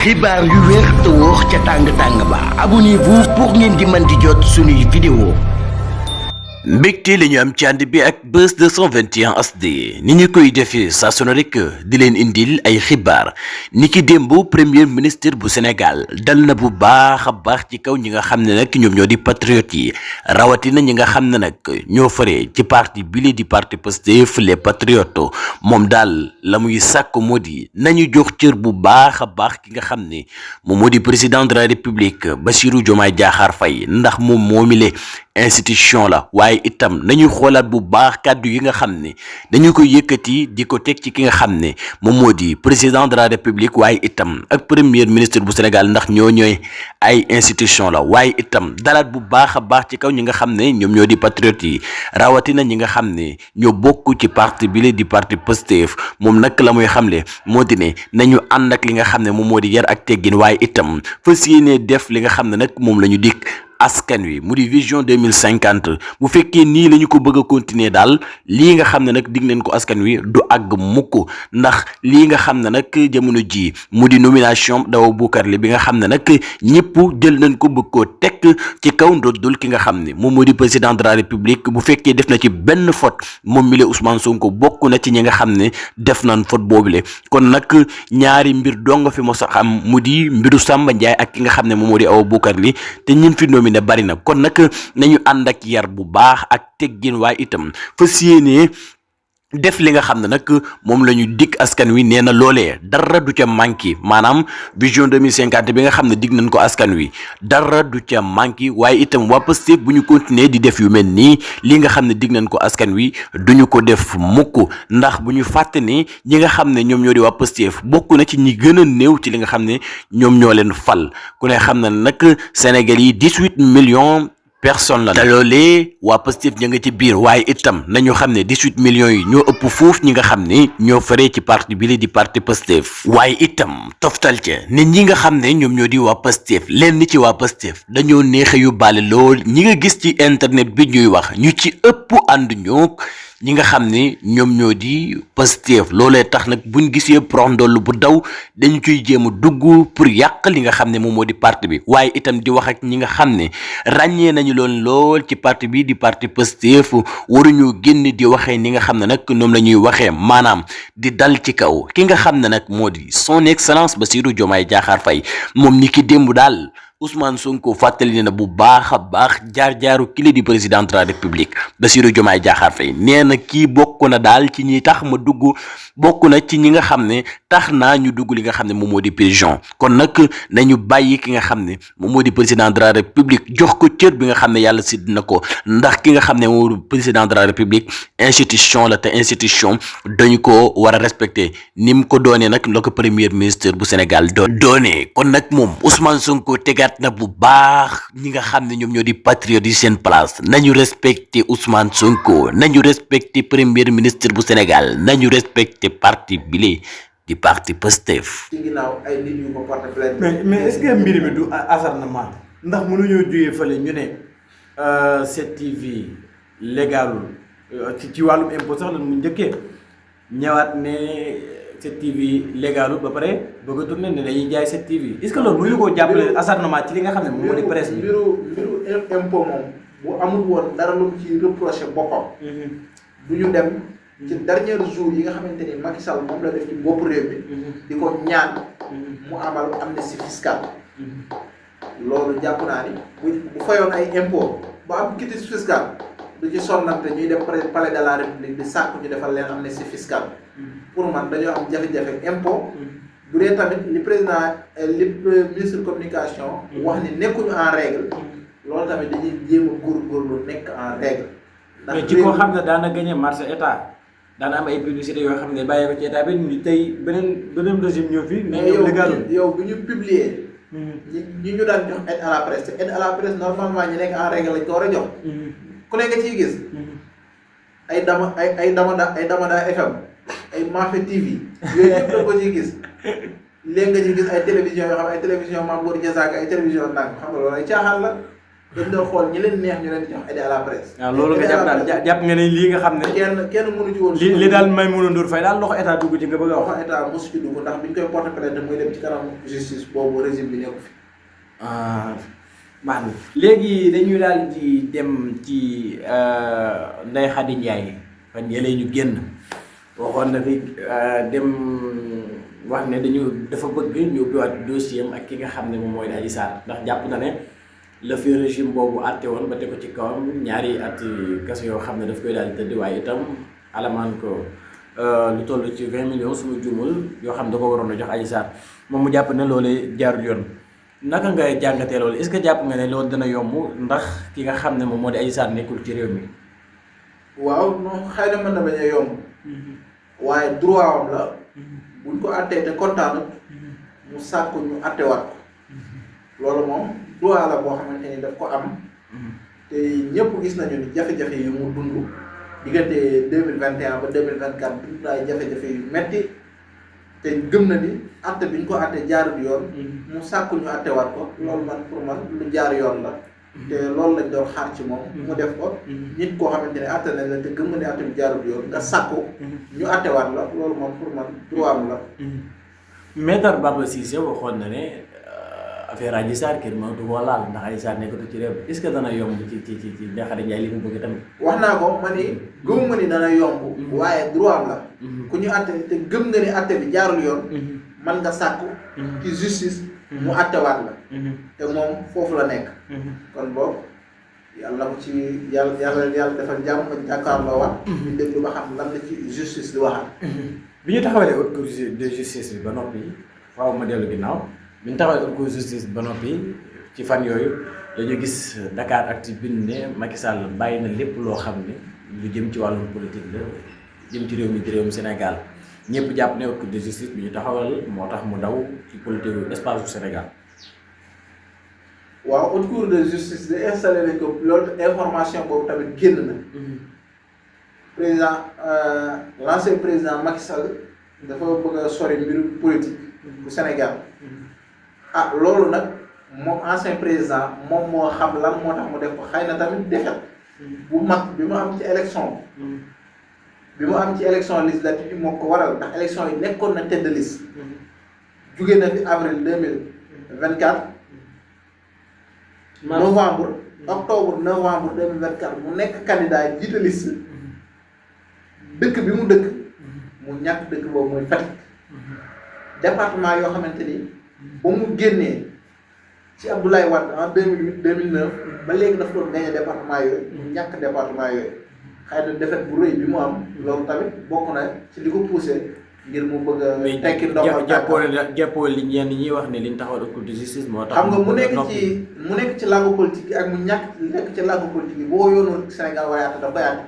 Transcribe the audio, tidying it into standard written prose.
xibaar yu wér te wóor ca tàng ba abonnez-vous pour ngeen di mën di jot suñuy vidéo. mbégte la ñu am ci ànd bi ak Buzz 221 HD ni ñu koy defee saa su ne rek di leen indil ay xibaar ni ki démb premier ministre bu Sénégal dal na bu baax a baax ci kaw ñi nga xam ne nag ñoom ñoo di patriotes yi rawatina ñi nga xam ne nag ñoo faree ci parti bile di parti Pastef les patriotes moom daal la muy sàkk moo di nañu jox cër bu baax a baax ki nga xam ne moom moo di président de la république Bassirou Diomaye Diakhar Faye ndax moom moomile institution la waaye itam nañuy xoolaat bu baax kàddu yi nga xam ne dañu koy yëkkati di ko teg ci ki nga xam ne moom moo di président de la république waaye itam ak premier ministre bu Sénégal ndax ñooy ay institution la waaye itam dalaat bu baax a baax ci kaw ñi nga xam ne ñoom ñoo di patriotes yi rawatina ñi nga xam ne ñoo bokk ci parti bile di parti Pastef moom nag la muy xamle moo di ne nañu ànd ak li nga xam ne moom moo di yar ak teggin waaye itam fas yéene def li nga xam ne nag moom la ñu dikk askan wi mu di vision 2050 bu fekkee nii la ñu ko bëgg a continuer daal lii nga xam ne nag dig nañ ko askan wi du àgg mukk ndax lii nga xam ne nag jamono ji mu di nomination Daw Boucar Ly bi nga xam ne nag ñëpp jël nañ ko bëgg koo teg ci kaw ndoddul ki nga xam ne moom moo di président de la république bu fekkee def na ci benn faute moom mi la Ousmane Sonko bokk na ci ñi nga xam ne def nañ faute boobule kon nag ñaari mbir dong nga fi mos a xam mu di mbiru Samba Ndiaye ak ki nga xam ne moom moo di Awa Boucar Ly te ñin fi ne bari na kon nag nañu ànd ak yar bu baax ak teggin waaye itam fas yéene def li nga xam ne nag moom la ñu dig askan wi nee na loolee dara du ca manqué maanaam vision 2050 bi nga xam ne dig nañ ko askan wi dara du ca manqué waaye itam waa Pastef bu ñu continuer di def yu mel nii li nga xam ne dig nañ ko askan wi duñu ko def mukk ndax bu ñu fàtte ne ñi nga xam ne ñoom ñoo di waa Pastef bokk na ci ñi gën a néew ci li nga xam ne ñoom ñoo leen fal ku ne xam na nag Sénégal yi 18 millions personne la te loolee waa Pastef ña nga ci biir waaye itam nañu xam ne 18 millions yi ñoo ëpp fuuf ñi nga xam ne ñoo faree ci parti bi di parti Pastef waaye itam toftal ca ne ñi nga xam ne ñoom ñoo di waa Pastef lenn ci waa Pastef dañoo neexe yu bale lool ñi nga gis ci internet bi ñuy wax ñu ci ëpp ànd ñoo ñi nga xam ne ñoom ñoo di Pastef loolee tax nag buñ gisee prox ndoll bu daw dañu ciy jéem a dugg pour yàq li nga xam ne moom moo di parti bi waaye itam di wax ak ñi nga xam ne ràññee nañu lool ci parti bi di parti Pastef waruñu génn di waxee ni nga xam ne nag ñoom la ñuy waxee maanaam di dal ci kaw ki nga xam ne nag moo di son excellence Bassirou Diomaye Diakhar Faye moom ni ki démb daal Ousmane Sonko fàttali na bu baax a baax jaar-jaaru kili di président de la république Bassirou Diomaye Diakhar Faye nee na kii bokk na daal ci ñi tax ma dugg bokk na ci ñi nga xam ne tax naa ñu dugg li nga xam ne moom moo di prison kon nag nañu bàyyi ki nga xam ne moom moo di président de la république jox ko cër bi nga xam ne yàlla sidd na ko ndax ki nga xam ne moom moo di président de la république institution la te institution dañu ko war a respecter ni mu ko doonee nag la ko premier ministre bu Sénégal doonee kon nag moom Ousmane Sonko tegaat na bu baax ñi nga xam ne ñoom ñoo di patriote yi seen place nañu respecter Ousmane Sonko nañu respecter premier ministre bu Sénégal nañu respecter parti bile di parti Pastef. ci ginnaaw ay nit yu ko porté plainte. mais est-ce que mbir mi du acharnement ndax mënuñoo jugee fële ñu ne 7TV légalul ci wàllum impôt sax lan mu njëkkee ñëwaat ne 7TV légalul ba pare bëgg a tourné ne dañuy jaay 7TV est-ce que loolu mënuñu koo jàppale acharnement ci li nga xam ne moom moo di presse bi. mbiru impôt moom bu amul woon dara lu mu ci reproché boppam. du ñu dem ci dernier jour yi nga xamante ni Macky Sall moom la def ci bopp réew mi. di ko ñaan mu amal amnistie fiscale. loolu jàpp naa ni bu fayoon ay impôt ba am quitus fiscal du ci sonnante ñuy dem palais de la république di sàkk ñu defal leen amnistie fiscale. pour man dañoo am jafe-jafe impôt. bu dee tamit li président ministre communication. wax ni nekkuñu en règle. loolu tamit dañuy jéem a góorgóorlu nekk en règle. ndax mais ci koo xam ne daana gagné marché état daana am ay publicité yoo xam ne bàyyi ko ci état bi ñu tey beneen régime ñëw fi. mais yow bu ñu publier. ñi ñu daan jox aide à la presse te aide à la presse normalement ñi nekk en règle lañ ko war a jox. ku ne nga ciy gis. ay Damada FM ay Mafé TV yooyu yëpp da ko ciy gis léegi nga ci gis ay télévision yoo xam ay télévision Mame Bour Diazaka ay télévision ndànk xam nga loolu ay caaxaan la dañ doon xool ñi leen neex ñu leen di jox aide à la presse. waaw loolu nga jàpp daal jàpp nga ne lii nga xam ne. kenn mënu ci woon. li daal Maimouna Ndour Faye daal loxo état dugg ci nga bëgg a wax. loxo état mosu ci dugg ndax biñ koy porter plainte muy dem ci kanam justice boobu régime bi nekku fi. man léegi dañuy daal di dem ci Ndeye Khady Ndiaye fan yële ñu génn waxoon na fi dem wax ne dafa bëgg ñu ubbiwaat dossier am ak ki nga xam ne moom mooy Adji Sarr ndax jàpp na ne la fi régime boobu àtte woon ba te ko ci kawam ñaari at kaso yoo xam ne daf koy daal di tëdd waaye itam alamaan ko lu toll ci 20 millions suñu jumul yoo xam ne da ko waroon a jox Adji Sarr moom mu jàpp ne loolee jaarul yoon. naka nga jàngatee loolu est-ce que jàpp nga ne loolu dana yomb ndax ki nga xam ne moom moo di Adji Sarr nekkul ci réew mi. waaw non xëy na mën na bañ a yomb. waaye droit am la. buñ ko attee te kontaanut. mu sàkku ñu attewaat ko. loolu moom droit la boo xamante ni daf ko am. te ñëpp gis nañu ni jafe-jafe yu mu dund diggante 2021 ba 2024 dund ay jafe-jafe yu metti te gëm na ni atte bi ñu ko atte jaarul yoon. mu sàkku ñu attewaat ko. loolu man pour man lu jaar yoon la. te loolu lañ doon xaar ci moom. mu def ko. nit koo xamante ne atte nañ la te gëm nga ne atte bi jaarul yoon nga sàkku. ñu attewaat la loolu moom pour man droit am la. Maître Bamba Cissé waxoon na ne affaire Adji Sarr kenn mënatu koo laal ndax Adji Sarr nekkatu ci réew est-ce que dana yomb ci Ndeye Khady Ndiaye li mu bëgg tamit. wax naa ko ma ni gëm nga ni dana yomb. waaye droit am la. ku ñu atte te gëm nga ni atte bi jaarul yoon. man nga sàkku. ci justice. mu attewaat la. te moom foofu la nekk. kon boobu yàlla ko ci yàlla defal jàmm nga jàkkaarloo waat. ñu déglu ba xam lan la ci justice di waxaat. bi ñu taxawalee haute cour de justice bi ba noppi faaw ma dellu ginnaaw bi ñu taxawalee haute cour de justice bi ba noppi ci fan yooyu dañu gis Dakaractu bind ne Macky Sall bàyyi na lépp loo xam ne lu jëm ci wàllum politique la jëm ci réew mi di réewum Sénégal ñëpp jàpp ne haute cour de justice bi ñu taxawal moo tax mu daw ci politique espace du Sénégal. waaw haute cour de justice de installé nañ ko loolu information boobu tamit génn na. président l'ancien président Macky Sall dafa bëgg a sori mbiru politique bu Sénégal. loolu nag moom ancien président moom moo xam lan moo tax mu def ko xëy na tamit défaite bu mag bi mu am ci élection législative yi moo ko waral ndax élection yi nekkoon na tête de liste. jugee na fi avril 2024 novembre 2024 mu nekk candidat jiite liste. dëkk bi mu dëkk mu ñàkk dëkk boobu mooy Fatick. département yoo xamante ni ba mu génnee ci Abdoulaye Wade en 2008 2009 ba léegi dafa doon gagné département yooyu mu ñàkk département yooyu xëy na défaite bu rëy bi mu am loolu tamit bokk na ci li ko poussé ngir mu bëgg a tekki ndox jàppoo li ñenn ñi wax ne liñ taxawal haute cour de justice moo tax. xam nga mu nekk ci langue politique yi ak mu nekk ci langue politique yi boo yoonul Sénégal waaye atte daf koy atte